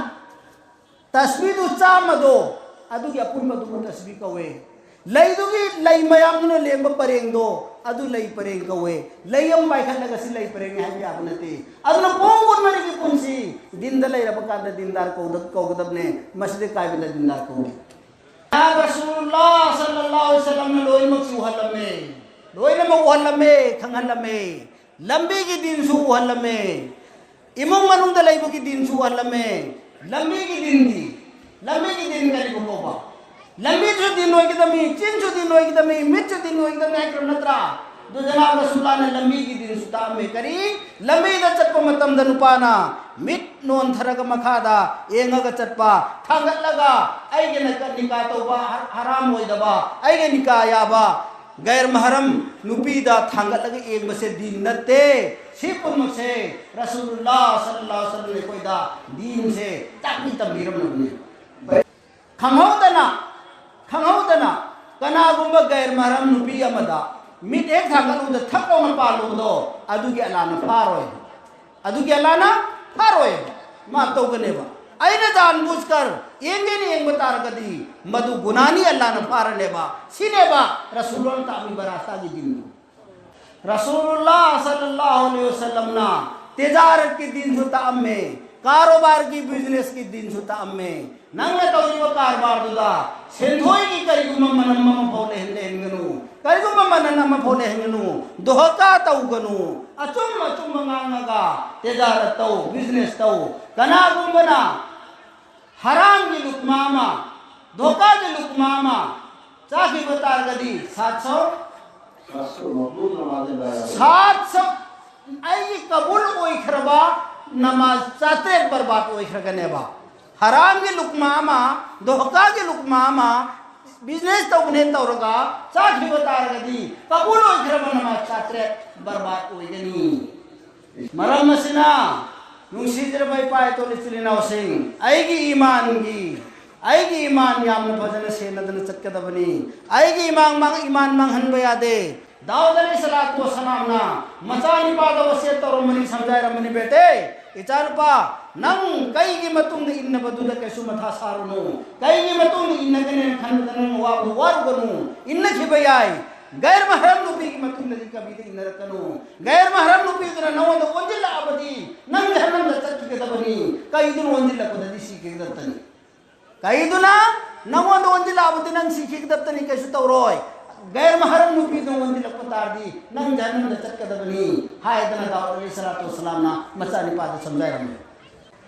ꯇꯁꯕꯤꯗꯨ ꯆꯥꯝꯃꯗꯣ, ꯑꯗꯨꯒꯤ ꯑꯄꯨꯟꯕꯗꯨꯕꯨ ꯇꯁꯕꯤ ꯀꯧꯋꯦ꯫ ꯂꯩꯗꯨꯒꯤ ꯂꯩ ꯃꯌꯥꯝꯗꯨꯅ ꯂꯦꯡꯕ ꯄꯔꯦꯡꯗꯣ, ꯑꯗꯨ ꯂꯩ ꯄꯔꯦꯡ ꯀꯧꯋꯦ꯫ ꯂꯩ ꯑꯃ ꯄꯥꯏꯈꯠꯂꯒ ꯁꯤ ꯂꯩ ꯄꯔꯦꯡꯅꯤ ꯍꯥꯏꯕ ꯌꯥꯕ ꯅꯠꯇꯦ꯫ ꯑꯗꯨꯅ ꯄꯨꯡ ꯀꯨꯟꯃꯔꯤꯒꯤ ꯄꯨꯟꯁꯤ ꯗꯤꯟꯗ ꯂꯩꯔꯕ ꯀꯥꯟꯗ ꯗꯤꯟꯗꯥꯔ ꯀꯧꯗ-, ꯀꯧꯒꯗꯕꯅꯦ꯫ ꯃꯁꯤꯗ ꯀꯥꯏꯕꯗ ꯗꯤꯟꯗꯥꯔ ꯀꯧꯗꯦ꯫ ꯌꯥ ꯔꯁꯨꯂꯨꯜꯂꯥꯍ ꯁꯜꯂꯜꯂꯥꯍꯨ ꯑꯂꯥꯏꯍꯤ ꯋꯥꯁꯜꯂꯝꯅ ꯂꯣꯏꯅꯃꯛ ꯎꯍꯜꯂꯝꯃꯦ꯫ ꯂꯣꯏꯅꯃꯛ ꯎꯍꯜꯂꯝꯃꯦ, ꯈꯪꯍꯜꯂꯝꯃꯦ꯫ ꯂꯝꯕꯤꯒꯤ ꯗꯤꯟꯁꯨ ꯎꯍꯜꯂꯝꯃꯦ꯫ ꯏꯃꯨꯡ ꯃꯅꯨꯡꯗ ꯂꯩꯕꯒꯤ ꯗꯤꯟꯁꯨ ꯎꯍꯜꯂꯝꯃꯦ꯫ ꯂꯝꯕꯤꯒꯤ ꯗꯤꯟꯗꯤ? ꯂꯝꯕꯤꯒꯤ ꯗꯤꯟ ꯀꯔꯤꯕꯨ ꯀꯧꯕ? ꯂꯝꯕꯤꯁꯨ ꯗꯤꯟ ꯑꯣꯏꯒꯗꯕꯅꯤ, ꯆꯤꯟꯁꯨ ꯗꯤꯟ ꯑꯣꯏꯒꯗꯕꯅꯤ, ꯃꯤꯠꯁꯨ ꯗꯤꯟ ꯑꯣꯏꯒꯗꯕꯅꯤ ꯍꯥꯏꯈ꯭ꯔꯕ ꯅꯠꯇ꯭ꯔꯥ? ꯑꯗꯨ ꯖꯅꯥꯕ ꯔꯁꯨꯂꯥꯅ ꯂꯝꯕꯤꯒꯤ ꯗꯤꯟꯁꯨ ꯇꯥꯛꯑꯝꯃꯦ꯫ ꯀꯔꯤ? ꯂꯝꯕꯤꯗ ꯆꯠꯄ ꯃꯇꯝꯗ ꯅꯨꯄꯥꯅ ꯃꯤꯠ ꯅꯣꯟꯊꯔꯒ ꯃꯈꯥꯗ ꯌꯦꯡꯉꯒ ꯆꯠꯄ, ꯊꯥꯡꯒꯠꯂꯒ ꯑꯩꯒꯤ ꯅꯤꯀꯥ ꯇꯧꯕ ꯍ-, ꯍꯔꯥꯝ ꯑꯣꯏꯗꯕ, ꯑꯩꯒꯤ ꯅꯤꯀꯥ ꯌꯥꯕ, ꯒꯩꯔ ꯃꯍꯔꯝ ꯅꯨꯄꯤꯗ ꯊꯥꯡꯒꯠꯂꯒ ꯌꯦꯡꯕꯁꯦ ꯗꯤꯟ ꯅꯠꯇꯦ꯫ ꯁꯤ ꯄꯨꯝꯅꯃꯛꯁꯦ ꯔꯁꯨꯂꯨꯜꯂꯥꯍ ꯁꯜꯂꯜꯂꯥꯍꯨ ꯑꯂꯩꯍꯤ ꯋꯥꯁꯜꯂꯝꯅ ꯑꯩꯈꯣꯏꯗ ꯗꯤꯟꯁꯦ ꯇꯥꯛꯄꯤ ꯇꯝꯕꯤꯔꯝꯂꯕꯅꯤ꯫ ꯈꯪꯍꯧꯗꯅ, ꯈꯪꯍꯧꯗꯅ ꯀꯅꯥꯒꯨꯝꯕ ꯒꯩꯔ ꯃꯍꯔꯝ ꯅꯨꯄꯤ ꯑꯃꯗ ꯃꯤꯠ ꯍꯦꯛ ꯊꯥꯡꯒꯠꯂꯨꯕꯗ ꯊꯛ ꯂꯥꯎꯅ ꯄꯥꯜꯂꯨꯕꯗꯣ, ꯑꯗꯨꯒꯤ ꯑꯜꯂꯥꯅ ꯐꯥꯔꯣꯏ꯫ ꯑꯗꯨꯒꯤ ꯑꯜꯂꯥꯅ ꯐꯥꯔꯣꯏ꯫ ꯃꯥ ꯇꯧꯒꯅꯦꯕ꯫ ꯑꯩꯅ ꯖꯥꯟꯕꯨꯖꯀꯔ ꯌꯦꯡꯒꯦꯅ ꯌꯦꯡꯕ ꯇꯥꯔꯒꯗꯤ ꯃꯗꯨ ꯒꯨꯅꯥꯅꯤ, ꯑꯜꯂꯥꯅ ꯐꯥꯔꯅꯦꯕ꯫ ꯁꯤꯅꯦꯕ ꯔꯁꯨꯂꯨꯜꯂꯥꯍꯅ ꯇꯥꯛꯂꯤꯕ ꯔꯥꯁꯇꯥꯒꯤ ꯗꯤꯟꯗꯨ꯫ ꯔꯁꯨꯂꯨꯜꯂꯥꯍ ꯁꯜꯂꯜꯂꯥꯍꯨ ꯑꯂꯩꯍꯤ ꯋꯥꯁꯜꯂꯝꯅ ꯇꯤꯖꯥꯔꯠꯀꯤ ꯗꯤꯟꯁꯨ ꯇꯥꯛꯑꯝꯃꯦ, ꯀꯥꯔꯣꯕꯥꯔꯒꯤ, ꯕꯤꯖꯤꯅꯦꯁꯀꯤ ꯗꯤꯟꯁꯨ ꯇꯥꯛꯑꯝꯃꯦ꯫ ꯅꯪꯅ ꯇꯧꯔꯤꯕ ꯀꯔꯕꯥꯔꯗꯨꯗ ꯁꯦꯟꯊꯣꯏꯒꯤ ꯀꯔꯤꯒꯨꯝꯕ ꯃꯅꯝ ꯑꯃꯐꯥꯎ ꯂꯩꯍꯟ-, ꯂꯩꯍꯟꯒꯅꯨ, ꯀꯔꯤꯒꯨꯝꯕ ꯃꯅꯝ ꯑꯃꯐꯥꯎ ꯂꯩꯍꯟꯒꯅꯨ, ꯙꯣꯀꯥ ꯇꯧꯒꯅꯨ, ꯑꯆꯨꯝ ꯑꯆꯨꯝꯕ ꯉꯥꯡꯉꯒ ꯇꯤꯖꯥꯔꯠ ꯇꯧ, ꯕꯤꯖꯤꯅꯦꯁ ꯇꯧ꯫ ꯀꯅꯥꯒꯨꯝꯕꯅ ꯍꯔꯥꯝꯒꯤ ꯂꯨꯛꯃꯥ ꯑꯃ, ꯙꯣꯀꯥꯒꯤ ꯂꯨꯛꯃꯥ ꯑꯃ ꯆꯥꯈꯤꯕ ꯇꯥꯔꯒꯗꯤ ꯁꯥꯠ ꯁꯧ, ꯁꯥꯠ ꯁꯧ ꯑꯩꯒꯤ ꯀꯕꯨꯜ ꯑꯣꯏꯈ꯭ꯔꯕ ꯅꯃꯥꯖ ꯆꯥꯇ꯭ꯔꯦꯠ ꯕꯔꯕꯥꯗ ꯑꯣꯏꯈ꯭ꯔꯒꯅꯦꯕ꯫ ꯍꯔꯥꯝꯒꯤ ꯂꯨꯛꯃꯥ ꯑꯃ, ꯙꯣꯀꯥꯒꯤ ꯂꯨꯛꯃꯥ ꯑꯃ, ꯕꯤꯖꯤꯅꯦꯁ ꯇꯧꯕꯅꯦ ꯇꯧꯔꯒ ꯆꯥꯈꯤꯕ ꯇꯥꯔꯒꯗꯤ ꯀꯕꯨꯜ ꯑꯣꯏꯈ꯭ꯔꯕ ꯅꯃꯥꯖ ꯆꯥꯇ꯭ꯔꯦꯠ ꯕꯔꯕꯥꯗ ꯑꯣꯏꯒꯅꯤ꯫ ꯃꯔꯝ ꯑꯁꯤꯅ, ꯅꯨꯡꯁꯤꯖꯔꯕ ꯏꯄꯥ ꯏꯇꯣꯜ ꯏꯆꯤꯜ ꯏꯅꯥꯎꯁꯤꯡ, ꯑꯩꯒꯤ ꯏꯃꯥꯟꯒꯤ, ꯑꯩꯒꯤ ꯏꯃꯥꯟ ꯌꯥꯝꯅ ꯐꯖꯅ ꯁꯦꯟꯅꯗꯅ ꯆꯠꯀꯗꯕꯅꯤ꯫ ꯑꯩꯒꯤ ꯏꯃꯥꯟ ꯃꯥꯡ-, ꯏꯃꯥꯟ ꯃꯥꯡꯍꯟꯕ ꯌꯥꯗꯦ꯫ ꯗꯥꯎꯗ ꯑꯂꯩꯍꯤ ꯁꯂꯥꯇꯨ ꯋꯁꯁꯂꯥꯝꯅ ꯃꯆꯥꯅꯤꯄꯥꯗ ꯋꯥꯁꯤꯌꯠ ꯇꯧꯔꯝꯕꯅꯤ, ꯁꯝꯖꯥꯏꯔꯝꯕꯅꯤ, "ꯕꯦꯇꯦ, ꯏꯆꯥꯅꯨꯄꯥ, ꯅꯪ ꯀꯩꯒꯤ ꯃꯇꯨꯡꯗ ꯏꯟꯅꯕꯗꯨꯗ ꯀꯩꯁꯨ ꯃꯊꯥ ꯁꯥꯔꯨꯅꯨ꯫ ꯀꯩꯒꯤ ꯃꯇꯨꯡꯗ ꯏꯟꯅꯒꯅꯦꯅ ꯈꯟꯕꯗ ꯅꯪ ꯑꯋꯥꯕꯗꯨ ꯋꯥꯔꯨꯒꯅꯨ꯫ ꯏꯟꯅꯈꯤꯕ ꯌꯥꯏ꯫ ꯒꯩꯔ ꯃꯍꯔꯝ ꯅꯨꯄꯤꯒꯤ ꯃꯇꯨꯡꯗꯗꯤ ꯀꯕꯤꯗ ꯏꯟꯅꯔꯛꯀꯅꯨ꯫ ꯒꯩꯔ ꯃꯍꯔꯝ ꯅꯨꯄꯤꯗꯨꯅ ꯅꯉꯣꯟꯗ ꯑꯣꯟꯁꯤꯜꯂꯛꯑꯕꯗꯤ ꯅꯪ ꯖꯍꯟꯅꯝꯗ ꯆꯠꯈꯤꯒꯗꯕꯅꯤ꯫ ꯀꯩꯗꯨꯅ ꯑꯣꯟꯁꯤꯜꯂꯛꯄꯗꯗꯤ ꯁꯤꯈꯤꯒꯗꯕꯇꯅꯤ꯫ ꯀꯩꯗꯨꯅ ꯅꯉꯣꯟꯗ ꯑꯣꯟꯁꯤꯜꯂꯛꯑꯕꯗꯤ ꯅꯪ ꯁꯤꯈꯤꯒꯗꯕꯇꯅꯤ, ꯀꯩꯁꯨ ꯇꯧꯔꯣꯏ꯫ ꯒꯩꯔ ꯃꯍꯔꯝ ꯅꯨꯄꯤꯗꯨꯅ ꯑꯣꯟꯁꯤꯜꯂꯛꯄ ꯇꯥꯔꯗꯤ ꯅꯪ ꯖꯍꯟꯅꯝꯗ ꯆꯠꯀꯗꯕꯅꯤ" ꯍꯥꯏꯗꯅ ꯗꯥꯎꯗ ꯑꯂꯩꯍꯤ ꯁꯂꯥꯇꯨ ꯋꯁꯁꯂꯥꯝꯅ ꯃꯆꯥꯅꯤꯄꯥꯗ ꯁꯝꯖꯥꯏꯔꯝꯃꯤ꯫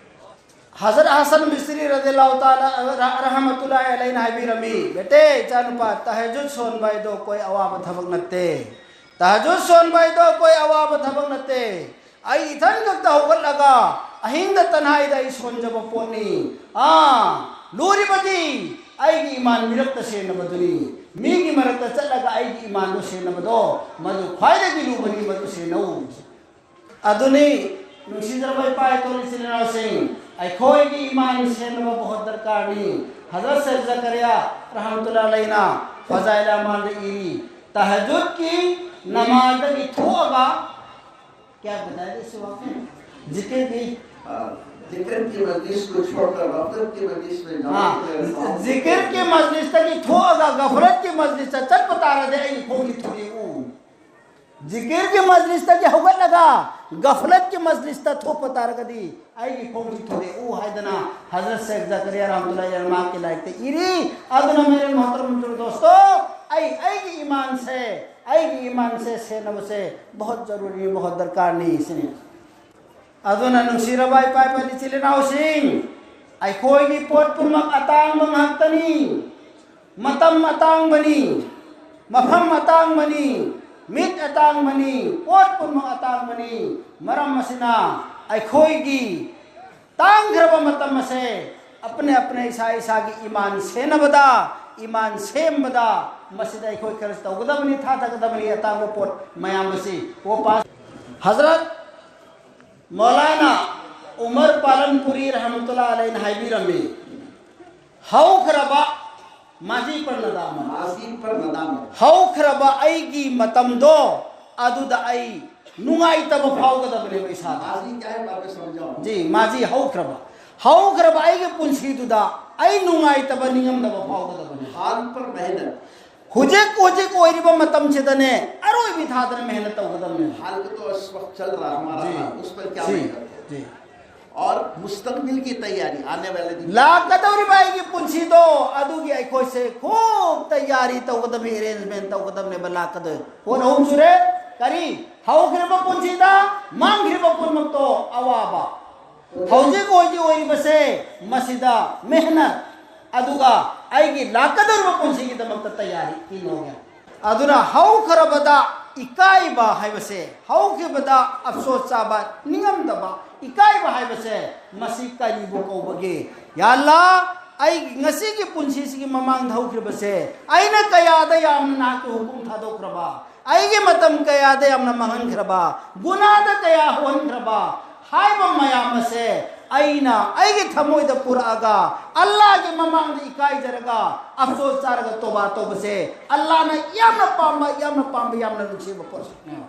ꯍꯖꯔꯠ ꯍꯁꯟ ꯕꯁꯔꯤ ꯔꯗꯤꯌꯜꯂꯥꯍꯨ ꯇꯥꯂꯥ ꯔ-, ꯔꯍꯃꯇꯨꯜꯂꯥꯍꯤ ꯑꯂꯩꯍꯤꯅ ꯍꯥꯏꯕꯤꯔꯝꯃꯤ, "ꯕꯦꯇꯦ, ꯏꯆꯥꯅꯨꯄꯥ, ꯇꯍꯖꯨꯗ ꯁꯣꯟꯕ ꯍꯥꯏꯗꯣ ꯀꯣꯏ ꯑꯋꯥꯕ ꯊꯕꯛ ꯅꯠꯇꯦ꯫ ꯇꯍꯖꯨꯗ ꯁꯣꯟꯕ ꯍꯥꯏꯗꯣ ꯀꯣꯏ ꯑꯋꯥꯕ ꯊꯕꯛ ꯅꯠꯇꯦ꯫ ꯑꯩ ꯏꯊꯟ ꯈꯛꯇ ꯍꯧꯒꯠꯂꯒ ꯑꯍꯤꯡꯗ ꯇꯟꯍꯥꯏꯗ ꯑꯩ ꯁꯣꯟꯖꯕ ꯄꯣꯠꯅꯤ꯫ ꯑꯥ, ꯂꯨꯔꯤꯕꯗꯤ ꯑꯩꯒꯤ ꯏꯃꯥꯟ ꯃꯤꯔꯛꯇ ꯁꯦꯟꯅꯕꯗꯨꯅꯤ꯫ ꯃꯤꯒꯤ ꯃꯔꯛꯇ ꯆꯠꯂꯒ ꯑꯩꯒꯤ ꯏꯃꯥꯟꯗꯣ ꯁꯦꯟꯅꯕꯗꯣ, ꯃꯗꯨ ꯈ꯭ꯋꯥꯏꯗꯒꯤ ꯂꯨꯕꯅꯤ, ꯃꯗꯨ ꯁꯦꯟꯅꯧ꯫ ꯑꯗꯨꯅꯤ, ꯅꯨꯡꯁꯤꯖꯔꯕ ꯏꯄꯥ ꯏꯄꯨ ꯏꯆꯤꯜ ꯏꯅꯥꯎꯁꯤꯡ, ꯑꯩꯈꯣꯏꯒꯤ ꯏꯃꯥꯟ ꯁꯦꯟꯅꯕ ꯕꯍꯨꯠ ꯗꯔꯀꯥꯔꯅꯤ꯫ ꯍꯖꯔꯠ ꯁꯦꯈ ꯖꯀꯔꯤꯌꯥ ꯔꯍꯃꯇꯨꯜꯂꯥꯍꯤ ꯑꯂꯩꯍꯤꯅ ꯐꯖꯥꯏꯜ ꯑꯃꯥꯜꯗ ꯏꯔꯤ, ꯇꯍꯖꯨꯗꯀꯤ ꯅꯃꯥꯖꯗꯒꯤ ꯊꯣꯛꯑꯒ, क्या बताया इस वाक्य में? जिक्र की, हाँ, जिक्र की मजलिस को छोड़कर गफलत की मजलिस में जाओ। हाँ, जिक्र की मजलिस ꯇꯒꯤ ꯊꯣꯛꯑꯒ ꯒꯐꯂꯠꯀꯤ ꯃꯖꯂꯤꯁꯇ ꯆꯠꯄ ꯇꯥꯔꯗꯤ ꯑꯩꯒꯤ ꯈꯣꯡꯁꯤ ꯊꯨꯗꯦꯛꯎ꯫ ꯖꯤꯀꯤꯔꯒꯤ ꯃꯖꯂꯤꯁꯇꯒꯤ ꯍꯧꯒꯠꯂꯒ ꯒꯐꯂꯠꯀꯤ ꯃꯖꯂꯤꯁꯇ ꯊꯣꯛꯄ ꯇꯥꯔꯒꯗꯤ ꯑꯩꯒꯤ ꯈꯣꯡꯁꯤ ꯊꯨꯗꯦꯛꯎ ꯍꯥꯏꯗꯅ ꯍꯖꯔꯠ ꯁꯦꯈ ꯖꯀꯔꯤꯌꯥ ꯔꯍꯃꯇꯨꯜꯂꯥꯍꯤ ꯑꯂꯩꯍꯤ ꯃꯍꯥꯛꯀꯤ ꯂꯥꯏꯔꯤꯛꯇ ꯏꯔꯤ꯫ ꯑꯗꯨꯅ मेरे मोहतरम दोस्तों, ꯑꯩ ꯑꯩꯒꯤ ꯏꯃꯥꯟꯁꯦ, ꯑꯩꯒꯤ ꯏꯃꯥꯟꯁꯦ ꯁꯦꯟꯅꯕꯁꯦ ꯕꯍꯨꯠ ꯖꯔꯨꯔꯤ, ꯕꯍꯨꯠ ꯗꯔꯀꯥꯔꯅꯤ ꯁꯤꯅꯤ꯫ ꯑꯗꯨꯅ ꯅꯨꯡꯁꯤꯔꯕ ꯏꯄꯥ ꯏꯄꯥ ꯏꯆꯤꯜ ꯏꯅꯥꯎꯁꯤꯡ, ꯑꯩꯈꯣꯏꯒꯤ ꯄꯣꯠ ꯄꯨꯝꯅꯃꯛ ꯑꯇꯥꯡꯕ ꯉꯥꯛꯇꯅꯤ꯫ ꯃꯇꯝ ꯑꯇꯥꯡꯕꯅꯤ, ꯃꯐꯝ ꯑꯇꯥꯡꯕꯅꯤ, ꯃꯤꯠ ꯑꯇꯥꯡꯕꯅꯤ, ꯄꯣꯠ ꯄꯨꯝꯅꯃꯛ ꯑꯇꯥꯡꯕꯅꯤ꯫ ꯃꯔꯝ ꯑꯁꯤꯅ ꯑꯩꯈꯣꯏꯒꯤ ꯇꯥꯡꯈ꯭ꯔꯕ ꯃꯇꯝ ꯑꯁꯦ ꯑꯄꯅꯦ ꯑꯄꯅꯦ ꯏꯁꯥ ꯏꯁꯥꯒꯤ ꯏꯃꯥꯟ ꯁꯦꯟꯅꯕꯗ, ꯏꯃꯥꯟ ꯁꯦꯝꯕꯗ ꯃꯁꯤꯗ ꯑꯩꯈꯣꯏ ꯈꯔ ꯇꯧꯒꯗꯕꯅꯤ, ꯊꯥꯊꯒꯗꯕꯅꯤ ꯑꯇꯥꯡꯕ ꯄꯣꯠ ꯃꯌꯥꯝ ꯑꯁꯤ꯫ ꯍꯖꯔꯠ ꯃꯧꯂꯥꯅꯥ ꯎꯃꯔ ꯄꯥꯂꯟꯄꯨꯔꯤ ꯔꯍꯃꯇꯨꯜꯂꯥꯍꯤ ꯑꯂꯩꯍꯤꯅ ꯍꯥꯏꯕꯤꯔꯝꯃꯤ, ꯍꯧꯈ꯭ꯔꯕ, माजी पर नदामत। माजी पर नदामत। ꯍꯧꯈ꯭ꯔꯕ ꯑꯩꯒꯤ ꯃꯇꯝꯗꯣ ꯑꯗꯨꯗ ꯑꯩ ꯅꯨꯡꯉꯥꯏꯇꯕ ꯐꯥꯎꯒꯗꯕꯅꯦꯕ ꯏꯁꯥꯗ꯫ माजी क्या है, वापस समझाओ। जी, माजी ꯍꯧꯈ꯭ꯔꯕ꯫ ꯍꯧꯈ꯭ꯔꯕ ꯑꯩꯒꯤ ꯄꯨꯟꯁꯤꯗꯨꯗ ꯑꯩ ꯅꯨꯡꯉꯥꯏꯇꯕ, ꯅꯤꯡꯉꯝꯗꯕ ꯐꯥꯎꯒꯗꯕꯅꯦ꯫ हाल पर मेहनत। ꯍꯧꯖꯤꯛ ꯍꯧꯖꯤꯛ ꯑꯣꯏꯔꯤꯕ ꯃꯇꯝꯁꯤꯗꯅꯦ ꯑꯔꯣꯏꯕꯤ ꯊꯥꯗꯅ मेहनत ꯇꯧꯒꯗꯕꯅꯦ꯫ हाल को तो इस वक्त चल रहा हमारा जी, हाल, उस पर क्या जी, मेहनत है? जी। और मुस्तकबिल की तैयारी, आने वाले दिन। ꯂꯥꯛꯀꯗꯧꯔꯤꯕ ꯑꯩꯒꯤ ꯄꯨꯟꯁꯤꯗꯣ ꯑꯗꯨꯒꯤ ꯑꯩꯈꯣꯏꯁꯦ खूब तैयारी ꯇꯧꯒꯗꯕꯅꯤ, arrangement ꯇꯧꯒꯗꯕꯅꯦꯕ ꯂꯥꯛꯀꯗꯣꯏ꯫ ꯄꯣꯠ ꯑꯍꯨꯝ ꯁꯨꯔꯦ꯫ ꯀꯔꯤ? ꯍꯧꯈ꯭ꯔꯤꯕ ꯄꯨꯟꯁꯤꯗ ꯃꯥꯡꯈ꯭ꯔꯤꯕ ꯄꯨꯝꯅꯃꯛꯇꯣ ꯑꯋꯥꯕ꯫ ꯍꯧꯖꯤꯛ ꯑꯣꯏꯗꯤ ꯑꯣꯏꯔꯤꯕꯁꯦ ꯃꯁꯤꯗ मेहनत, ꯑꯗꯨꯒ ꯑꯩꯒꯤ ꯂꯥꯛꯀꯗꯧꯔꯤꯕ ꯄꯨꯟꯁꯤꯒꯤꯗꯃꯛꯇ तैयारी ꯇꯤꯟꯅꯧꯒꯦ꯫ ꯑꯗꯨꯅ ꯍꯧꯈ꯭ꯔꯕꯗ ꯏꯀꯥꯏꯕ ꯍꯥꯏꯕꯁꯦ, ꯍꯧꯈꯤꯕꯗ ꯑꯐꯁꯣꯁ ꯆꯥꯕ, ꯅꯤꯡꯉꯝꯗꯕ, ꯏꯀꯥꯏꯕ ꯍꯥꯏꯕꯁꯦ ꯃꯁꯤ ꯀꯔꯤꯕꯨ ꯀꯧꯕꯒꯦ? ꯌꯥ ꯑꯜꯂꯥꯍ, ꯑꯩ ꯉꯁꯤꯒꯤ ꯄꯨꯟꯁꯤꯁꯤꯒꯤ ꯃꯃꯥꯡꯗ ꯍꯧꯈ꯭ꯔꯤꯕꯁꯦ, ꯑꯩꯅ ꯀꯌꯥꯗ ꯌꯥꯝꯅ ꯅꯍꯥꯛꯀꯤ ꯍꯨꯀꯨꯝ ꯊꯥꯗꯣꯛꯈ꯭ꯔꯕ, ꯑꯩꯒꯤ ꯃꯇꯝ ꯀꯌꯥꯗ ꯌꯥꯝꯅ ꯃꯥꯡꯍꯟꯈ꯭ꯔꯕ, ꯒꯨꯅꯥꯗ ꯀꯌꯥ ꯍꯧꯍꯟꯈ꯭ꯔꯕ ꯍꯥꯏꯕ ꯃꯌꯥꯝ ꯑꯁꯦ ꯑꯩꯅ ꯑꯩꯒꯤ ꯊꯃꯣꯏꯗ ꯄꯨꯔꯛꯑꯒ, ꯑꯜꯂꯥꯍꯒꯤ ꯃꯃꯥꯡꯗ ꯏꯀꯥꯏꯖꯔꯒ, ꯑꯐꯁꯣꯁ ꯆꯥꯔꯒ ꯇꯣꯕꯥ ꯇꯧꯕꯁꯦ ꯑꯜꯂꯥꯍꯅ ꯌꯥꯝꯅ ꯄꯥꯝꯕ, ꯌꯥꯝꯅ ꯄꯥꯝꯕ, ꯌꯥꯝꯅ ꯅꯨꯡꯁꯤꯕ ꯄꯣꯠꯁꯛꯅꯦꯕ꯫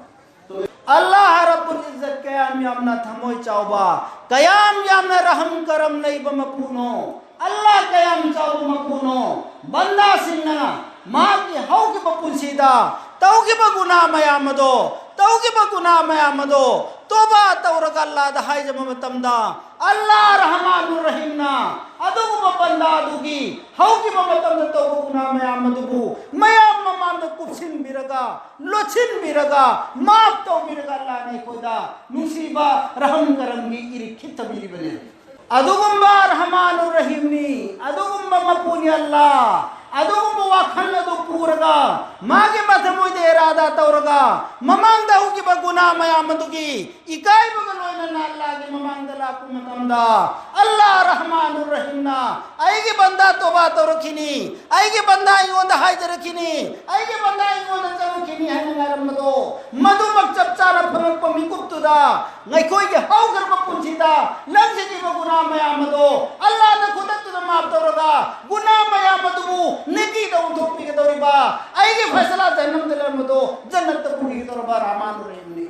ꯑꯜꯂꯥꯍ ꯔꯕꯨꯜ ꯏꯖꯠ ꯀꯌꯥꯝ ꯌꯥꯝꯅ ꯊꯃꯣꯏ ꯆꯥꯎꯕ, ꯀꯌꯥꯝ ꯌꯥꯝꯅ ꯔꯍꯝ ꯀꯔꯝ ꯂꯩꯕ ꯃꯄꯨꯅꯣ, ꯑꯜꯂꯥꯍ ꯀꯌꯥꯝ ꯆꯥꯎꯕ ꯃꯄꯨꯅꯣ꯫ ꯕꯟꯗꯥꯁꯤꯡꯅ ꯃꯍꯥꯛꯀꯤ ꯍꯧꯈꯤꯕ ꯄꯨꯟꯁꯤꯗ ꯇꯧꯈꯤꯕ ꯒꯨꯅꯥ ꯃꯌꯥꯝ ꯑꯗꯣ, ꯇꯧꯈꯤꯕ ꯒꯨꯅꯥ ꯃꯌꯥꯝ ꯑꯗꯣ ꯇꯣꯕꯥ ꯇꯧꯔꯒ ꯑꯜꯂꯥꯍꯗ ꯍꯥꯏꯖꯕ ꯃꯇꯝꯗ, ꯑꯜꯂꯥꯍ ꯔꯍꯃꯥꯅꯨꯔ ꯔꯍꯤꯝꯅ ꯑꯗꯨꯒꯨꯝꯕ ꯕꯟꯗꯥ ꯑꯗꯨꯒꯤ ꯍꯧꯈꯤꯕ ꯃꯇꯝꯗ ꯇꯧꯕ ꯒꯨꯅꯥ ꯃꯌꯥꯝ ꯑꯗꯨꯕꯨ ꯃꯌꯥꯝ ꯃꯃꯥꯡꯗ ꯀꯨꯞꯁꯤꯟꯕꯤꯔꯒ, ꯂꯣꯠꯁꯤꯟꯕꯤꯔꯒ, ꯃꯥꯐ ꯇꯧꯕꯤꯔꯒ ꯑꯜꯂꯥꯍꯅ ꯑꯩꯈꯣꯏꯗ ꯅꯨꯡꯁꯤꯕ ꯔꯍꯝ ꯀꯔꯝꯒꯤ ꯏꯔꯤꯛ ꯈꯤꯠꯇꯕꯤꯔꯤꯕꯅꯤ꯫ ꯑꯗꯨꯒꯨꯝꯕ ꯔꯍꯃꯥꯅꯨꯔ ꯔꯍꯤꯝꯅꯤ, ꯑꯗꯨꯒꯨꯝꯕ ꯃꯄꯨꯅꯤ ꯑꯜꯂꯥꯍ, ꯑꯗꯨꯒꯨꯝꯕ ꯋꯥꯈꯜ ꯑꯗꯨ ꯄꯨꯔꯒ, ꯃꯥꯒꯤ ꯃꯊꯃꯣꯏꯗ ꯏꯔꯥꯗꯥ ꯇꯧꯔꯒ, ꯃꯃꯥꯡꯗ ꯍꯧꯈꯤꯕ ꯒꯨꯅꯥ ꯃꯌꯥꯝ ꯑꯗꯨꯒꯤ ꯏꯀꯥꯏꯕꯒ ꯂꯣꯏꯅꯅ ꯑꯜꯂꯥꯍꯒꯤ ꯃꯃꯥꯡꯗ ꯂꯥꯛꯄ ꯃꯇꯝꯗ, ꯑꯜꯂꯥꯍ ꯔꯍꯃꯥꯅꯨꯔ ꯔꯍꯤꯝꯅ ꯑꯩꯒꯤ ꯕꯟꯗꯥ ꯇꯣꯕꯥ ꯇꯧꯔꯛꯈꯤꯅꯤ, ꯑꯩꯒꯤ ꯕꯟꯗꯥ ꯑꯩꯉꯣꯟꯗ ꯍꯥꯏꯖꯔꯛꯈꯤꯅꯤ, ꯑꯩꯒꯤ ꯕꯟꯗꯥ ꯑꯩꯉꯣꯟꯗ ꯆꯪꯉꯛꯈꯤꯅꯤ ꯍꯥꯏꯅ ꯉꯥꯏꯔꯝꯕꯗꯣ, ꯃꯗꯨꯃꯛ ꯆꯞ ꯆꯥꯅ ꯐꯪꯉꯛꯄ ꯃꯤꯀꯨꯞꯇꯨꯗ, ꯉꯩꯈꯣꯏꯒꯤ ꯍꯧꯈ꯭ꯔꯕ ꯄꯨꯟꯁꯤꯗ ꯂꯪꯁꯤꯈꯤꯕ ꯒꯨꯅꯥ ꯃꯌꯥꯝ ꯑꯗꯣ ꯑꯜꯂꯥꯍꯅ ꯈꯨꯗꯛꯇꯨꯗ ꯃꯥꯐ ꯇꯧꯔꯒ, ꯒꯨꯅꯥ ꯃꯌꯥꯝ ꯑꯗꯨꯕꯨ ꯅꯦꯀꯤꯗ ꯑꯣꯟꯊꯣꯛꯄꯤꯒꯗꯧꯔꯤꯕ, ꯑꯩꯒꯤ ꯐꯩꯁꯂꯥ ꯖꯍꯟꯅꯝꯗ ꯂꯩꯔꯝꯕꯗꯣ ꯖꯟꯅꯠꯇ ꯄꯨꯕꯤꯒꯗꯧꯔꯕ ꯔꯍꯃꯥꯅꯨꯔ ꯔꯍꯤꯝꯅꯤ꯫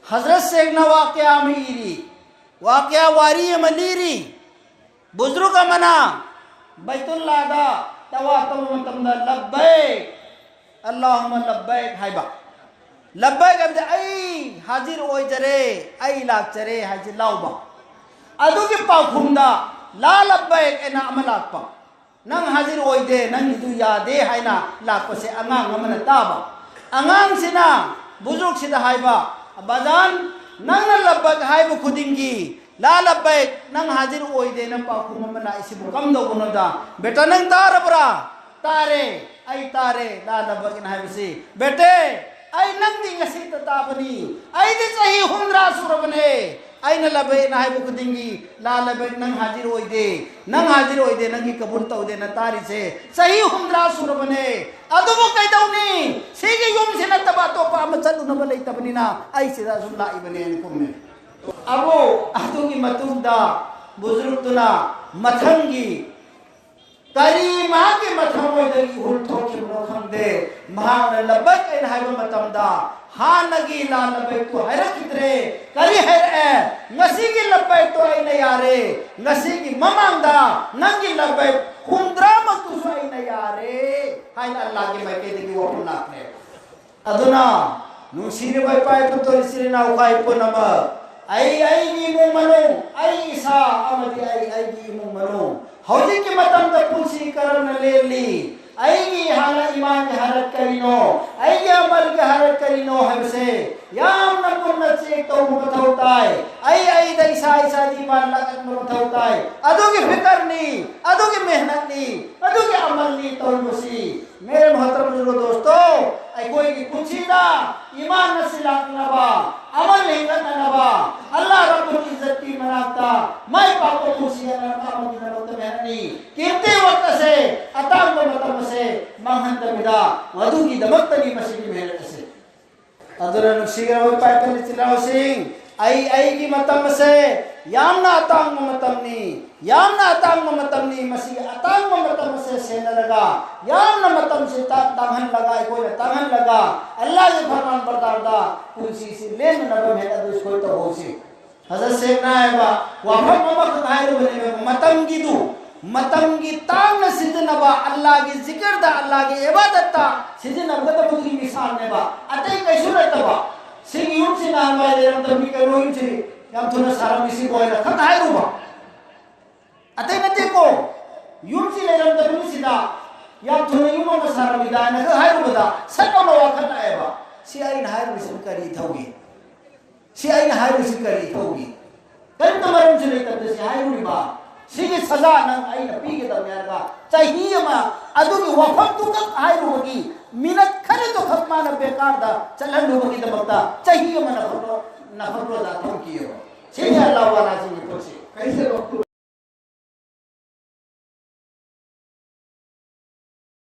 ꯍꯖꯔꯠ ꯁꯦꯈꯅ ꯋꯥꯀꯌꯥ ꯑꯃ ꯏꯔꯤ, ꯋꯥꯀꯌꯥ ꯋꯥꯔꯤ ꯑꯃ ꯂꯤꯔꯤ꯫ ꯕꯨꯖꯨꯔꯨꯛ ꯑꯃꯅ ꯕꯩꯇꯨꯜꯂꯥꯗ ꯇꯋꯥꯐ ꯇꯧꯕ ꯃꯇꯝꯗ, "ꯂꯕꯕꯩꯛ, ꯑꯜꯂꯥꯍꯨꯝꯃ ꯂꯕꯕꯩꯛ" ꯍꯥꯏꯕ꯫ "ꯂꯕꯕꯩꯛ" ꯍꯥꯏꯕꯗꯤ "ꯑꯩ ꯍꯥꯖꯤꯔ ꯑꯣꯏꯖꯔꯦ, ꯑꯩ ꯂꯥꯛꯆꯔꯦ" ꯍꯥꯏꯁꯤ ꯂꯥꯎꯕ꯫ ꯑꯗꯨꯒꯤ ꯄꯥꯎꯈꯨꯝꯗ, "ꯂꯥ ꯂꯕꯕꯩꯛ" ꯑꯅ ꯑꯃ ꯂꯥꯛꯄ꯫ "ꯅꯪ ꯍꯥꯖꯤꯔ ꯑꯣꯏꯗꯦ, ꯅꯪꯒꯤꯗꯨ ꯌꯥꯗꯦ" ꯍꯥꯏꯅ ꯂꯥꯛꯄꯁꯦ ꯑꯉꯥꯡ ꯑꯃꯅ ꯇꯥꯕ꯫ ꯑꯉꯥꯡꯁꯤꯅ ꯕꯨꯖꯨꯔꯨꯛꯁꯤꯗ ꯍꯥꯏꯕ, "ꯕꯖꯥꯟ, ꯅꯪꯅ ꯂꯕꯕꯩꯛ ꯍꯥꯏꯕ ꯈꯨꯗꯤꯡꯒꯤ, ꯂꯥ ꯂꯕꯕꯩꯛ, ꯅꯪ ꯍꯥꯖꯤꯔ ꯑꯣꯏꯗꯦꯅ ꯄꯥꯎꯈꯨꯝ ꯑꯃ ꯂꯥꯛꯏꯁꯤꯕꯨ ꯀꯝꯗꯧꯕꯅꯣꯗ? ꯕꯦꯇꯥ, ꯅꯪ ꯇꯥꯔꯕ꯭ꯔꯥ?" "ꯇꯥꯔꯦ, ꯑꯩ ꯇꯥꯔꯦ, ꯂꯥ ꯂꯕꯕꯩꯛ" ꯑꯅ ꯍꯥꯏꯕꯁꯤ꯫ "ꯕꯦꯇꯦ, ꯑꯩ ꯅꯪꯗꯤ ꯉꯁꯤꯇ ꯇꯥꯕꯅꯤ꯫ ꯑꯩꯗꯤ ꯆꯍꯤ ꯍꯨꯝꯗ꯭ꯔꯥ ꯁꯨꯔꯕꯅꯦ꯫ ꯑꯩꯅ ꯂꯕꯦꯛꯅ ꯍꯥꯏꯕ ꯈꯨꯗꯤꯡꯒꯤ, "ꯂꯥ ꯂꯕꯦꯛ, ꯅꯪ ꯍꯥꯖꯤꯔ ꯑꯣꯏꯗꯦ, ꯅꯪ ꯍꯥꯖꯤꯔ ꯑꯣꯏꯗꯦ, ꯅꯪꯒꯤ ꯀꯕꯨꯜ ꯇꯧꯗꯦꯅ ꯇꯥꯔꯤꯁꯦ ꯆꯍꯤ ꯍꯨꯝꯗ꯭ꯔꯥ ꯁꯨꯔꯕꯅꯦ꯫ ꯑꯗꯨꯕꯨ ꯀꯩꯗꯧꯅꯤ? ꯁꯤꯒꯤ ꯌꯨꯝꯁꯤ ꯅꯠꯇꯕ ꯑꯇꯣꯞꯄ ꯑꯃ ꯆꯠꯂꯨꯅꯕ ꯂꯩꯇꯕꯅꯤꯅ ꯑꯩ ꯁꯤꯗ ꯑꯁꯨꯝ ꯂꯥꯛꯏꯕꯅꯦꯅ ꯈꯨꯝꯃꯦ꯫ ꯑꯕꯨ, ꯑꯗꯨꯒꯤ ꯃꯇꯨꯡꯗ ꯕꯨꯖꯨꯔꯨꯛꯇꯨꯅ ꯃꯊꯪꯒꯤ ꯀꯔꯤ ꯃꯍꯥꯛꯀꯤ ꯃꯊꯃꯣꯏꯗꯒꯤ ꯏꯍꯨꯜ ꯊꯣꯛꯈꯤꯕꯅꯣ ꯈꯪꯗꯦ, ꯃꯍꯥꯛꯅ ꯂꯕꯦꯛ ꯑꯩꯅ ꯍꯥꯏꯕ ꯃꯇꯝꯗ ꯍꯥꯟꯅꯒꯤ ꯂꯥ ꯂꯕꯦꯛꯇꯨ ꯍꯥꯏꯔꯛꯈꯤꯗ꯭ꯔꯦ꯫ ꯀꯔꯤ ꯍꯥꯏꯔꯛꯑꯦ? "ꯉꯁꯤꯒꯤ ꯂꯕꯦꯛꯇꯣ ꯑꯩꯅ ꯌꯥꯔꯦ, ꯉꯁꯤꯒꯤ ꯃꯃꯥꯡꯗ ꯅꯪꯒꯤ ꯂꯕꯦꯛ ꯍꯨꯝꯗ꯭ꯔꯥꯃꯛꯇꯨꯁꯨ ꯑꯩꯅ ꯌꯥꯔꯦ" ꯍꯥꯏꯅ ꯑꯜꯂꯥꯍꯒꯤ ꯃꯥꯏꯀꯩꯗꯒꯤ ꯋꯥꯐꯝ ꯂꯥꯛꯈ꯭ꯔꯦ꯫ ꯑꯗꯨꯅ, ꯅꯨꯡꯁꯤꯔꯤꯕ ꯏꯄꯥ ꯏꯄꯨ ꯇꯧꯔꯤꯁꯤ ꯏꯅꯥꯎ ꯏꯄꯥ ꯏꯄꯨ ꯄꯨꯝꯅꯃꯛ, ꯑꯩ ꯑꯩꯒꯤ ꯏꯃꯨꯡ ꯃꯅꯨꯡ, ꯑꯩ ꯏꯁꯥ ꯑꯃꯗꯤ ꯑꯩ ꯑꯩꯒꯤ ꯏꯃꯨꯡ ꯃꯅꯨꯡ, ꯍꯧꯖꯤꯛꯀꯤ ꯃꯇꯝꯗ ꯄꯨꯟꯁꯤ ꯀꯔꯝꯅ ꯂꯦꯜꯂꯤ? ꯑꯩꯒꯤ ꯍꯥꯟꯅ ꯏꯃꯥꯟꯒꯤ ꯍꯥꯔꯠ ꯀꯔꯤꯅꯣ? ꯑꯩꯒꯤ ꯑꯃꯜꯒꯤ ꯍꯥꯔꯠ ꯀꯔꯤꯅꯣ ꯍꯥꯏꯕꯁꯦ ꯌꯥꯝꯅ ꯃꯨꯟꯅ ꯆꯦꯛ ꯇꯧꯕ ꯃꯊꯧ ꯇꯥꯏ꯫ ꯑꯩ ꯑꯩꯗ ꯏꯁꯥ ꯏꯁꯥꯒꯤ ꯏꯃꯥꯟ ꯂꯥꯛꯍꯟꯕ ꯃꯊꯧ ꯇꯥꯏ꯫ ꯑꯗꯨꯒꯤ ꯐꯤꯀꯔꯅꯤ, ꯑꯗꯨꯒꯤ ꯃꯦꯍꯅꯠꯅꯤ, ꯑꯗꯨꯒꯤ ꯑꯃꯜꯅꯤ ꯇꯧꯔꯤꯕꯁꯤ꯫ ꯃꯦꯔꯦ ꯃꯣꯍꯇꯔꯝ ꯕꯨꯖꯨꯔꯒꯣ ꯗꯣꯁꯇꯣ, ꯑꯩꯈꯣꯏꯒꯤ ꯄꯨꯟꯁꯤꯗ ꯏꯃꯥꯟ ꯑꯁꯤ ꯂꯥꯛꯅꯕ, ꯑꯃꯜ ꯍꯦꯟꯒꯠꯅꯅꯕ, ꯑꯜꯂꯥꯍ ꯔꯕꯨꯜ ꯏꯖꯠꯀꯤ ꯃꯅꯥꯛꯇ ꯃꯥꯏ ꯄꯥꯛꯄ ꯄꯨꯟꯁꯤ ꯑꯃꯒꯤꯗꯃꯛꯇ ꯃꯦꯍꯅꯠꯅꯤ꯫ ꯀꯤꯝꯇꯤ ꯋꯛꯇ ꯑꯁꯦ, ꯑꯇꯥꯡꯕ ꯃꯇꯝ ꯑꯁꯦ ꯃꯥꯡꯍꯟꯗꯕꯤꯗ, ꯃꯗꯨꯒꯤꯗꯃꯛꯇꯅꯤ ꯃꯁꯤꯒꯤ ꯃꯦꯍꯅꯠ ꯑꯁꯦ꯫ ꯑꯗꯨꯅ ꯅꯨꯡꯁꯤꯈ꯭ꯔꯕ ꯏꯄꯥ ꯏꯄꯨ ꯏꯆꯤꯜ ꯏꯅꯥꯎꯁꯤꯡ, ꯑꯩ ꯑꯩꯒꯤ ꯃꯇꯝ ꯑꯁꯦ ꯌꯥꯝꯅ ꯑꯇꯥꯡꯕ ꯃꯇꯝꯅꯤ, ꯌꯥꯝꯅ ꯑꯇꯥꯡꯕ ꯃꯇꯝꯅꯤ꯫ ꯃꯁꯤꯒꯤ ꯑꯇꯥꯡꯕ ꯃꯇꯝ ꯑꯁꯦ ꯁꯦꯟꯅꯔꯒ, ꯌꯥꯝꯅ ꯃꯇꯝꯁꯦ ꯇꯥ-, ꯇꯥꯡꯍꯜꯂꯒ, ꯑꯩꯈꯣꯏꯅ ꯇꯥꯡꯍꯜꯂꯒ, ꯑꯜꯂꯥꯍꯒꯤ ꯐꯔꯃꯥꯟ ꯕꯔꯗꯥꯔꯗ ꯄꯨꯟꯁꯤꯁꯤ ꯂꯦꯟꯅꯅꯕ ꯃꯦꯟ ꯑꯗꯨ ꯁꯣꯏ ꯇꯧꯍꯧꯁꯤ꯫ ꯐꯖ ꯁꯦꯡꯅ ꯍꯥꯏꯕ ꯋꯥꯐꯝ ꯑꯃꯈꯛ ꯍꯥꯏꯔꯨꯕꯅꯦꯕ, ꯃꯇꯝꯒꯤꯗꯨ, ꯃꯇꯝꯒꯤ ꯇꯥꯡꯅ ꯁꯤꯖꯤꯟꯅꯕ, ꯑꯜꯂꯥꯍꯒꯤ ꯖꯤꯀꯔꯗ, ꯑꯜꯂꯥꯍꯒꯤ ꯏꯕꯥꯗꯠꯇ ꯁꯤꯖꯤꯟꯅꯒꯗꯕꯗꯨꯒꯤ ꯃꯤꯁꯥꯜꯅꯦꯕ, ꯑꯇꯩ ꯀꯩꯁꯨ ꯅꯠꯇꯕ꯫ ꯁꯤꯒꯤ ꯌꯨꯝꯁꯤ ꯅꯍꯥꯟꯋꯥꯏ ꯂꯩꯔꯝꯗꯕꯅꯤ, ꯀꯩꯅꯣ ꯌꯨꯝꯁꯤ ꯌꯥꯝ ꯊꯨꯅ ꯁꯥꯔꯝꯃꯤꯁꯤꯕꯨ ꯍꯥꯏꯅ ꯈꯛ ꯍꯥꯏꯔꯨꯕ꯫ ꯑꯇꯩ ꯅꯠꯇꯦꯀꯣ, ꯌꯨꯝꯁꯤ ꯂꯩꯔꯝꯗꯕꯅꯤ, ꯁꯤꯗ ꯌꯥꯝ ꯊꯨꯅ ꯌꯨꯝ ꯑꯃ ꯁꯥꯔꯝꯃꯤꯗ ꯍꯥꯏꯅ ꯈꯛ ꯍꯥꯏꯔꯨꯕꯗ ꯁꯠ ꯂꯥꯎꯅ ꯋꯥꯈꯜ ꯂꯥꯛꯑꯦꯕ꯫ ꯁꯤ ꯑꯩꯅ ꯍꯥꯏꯔꯨꯔꯤꯁꯤꯕꯨ ꯀꯔꯤ ꯊꯧꯏ? ꯁꯤ ꯑꯩꯅ ꯍꯥꯏꯔꯨꯔꯤꯁꯤ ꯀꯔꯤ ꯊꯧꯏ? ꯀꯔꯤꯝꯇ ꯃꯔꯝꯁꯨ ꯂꯩꯇꯕꯗ ꯁꯤ ꯍꯥꯏꯔꯨꯔꯤꯕ? ꯁꯤꯒꯤ ꯁꯖꯥ ꯅꯪ ꯑꯩꯅ ꯄꯤꯒꯗꯕꯅꯤ ꯍꯥꯏꯔꯒ ꯆꯍꯤ ꯑꯃ ꯑꯗꯨꯒꯤ ꯋꯥꯐꯝꯗꯨꯈꯛ ꯍꯥꯏꯔꯨꯕꯒꯤ ꯃꯤꯅꯠ ꯈꯔꯗꯨꯈꯛ ꯃꯥꯅ ꯕꯦꯀꯥꯔ ꯁꯔꯀꯥꯔꯗ ꯆꯠꯍꯜꯂꯨꯕꯒꯤꯗꯃꯛꯇ ꯆꯍꯤ ꯑꯃ ꯅꯐꯠ ꯅꯐꯠ ꯔꯣꯖꯥ ꯊꯝꯈꯤꯑꯕ꯫ ꯁꯤꯅꯤ ꯑꯜꯂꯥꯍ ꯋꯥꯂꯥꯁꯤꯡꯒꯤ ꯄꯣꯠꯁꯤ꯫ कैसे वक्त